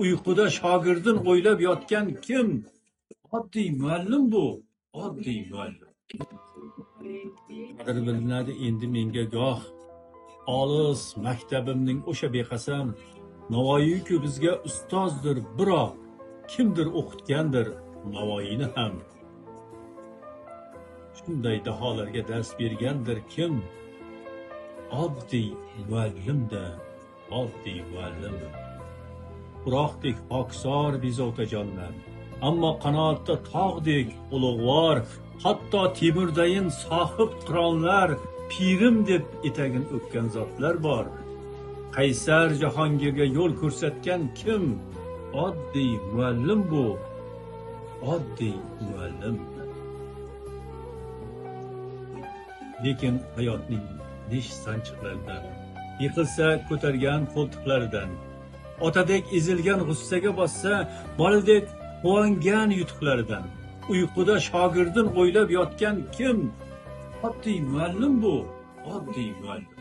Uyquda shogirdin o'ylab yotgan kim? Oddiy muallim bu, oddiy muallim. Qadri bilinadi endi menga goh olis maktabimning o'sha beqasam. Navoiy-ku bizga ustozdir, biroq kimdir o'qitgandir Navoiyni ham. Shunday daholarga dars bergandir kim? Oddiy muallim-da, oddiy muallim. Tuproqdek xokisor bezovtajonlar, ammo qanoatda tog'dek ulug'vor, hatto Temurdayin sohib qironlar pirim deb etagin o'pgan zotlar bor. Qaysar Jahongirga yo'l ko'rsatgan kim? Oddiy muallim bu, oddiy muallim. Lekin hayotning nesh sanchiqlaridan, yiqilsa ko'targan qo'ltiqlaridan, otadek ezilgan g'ussaga bossa, boladek quvongan yutuqlaridan, uyquda shogirdin o'ylab yotgan kim? Oddiy muallim bu, oddiy muallim.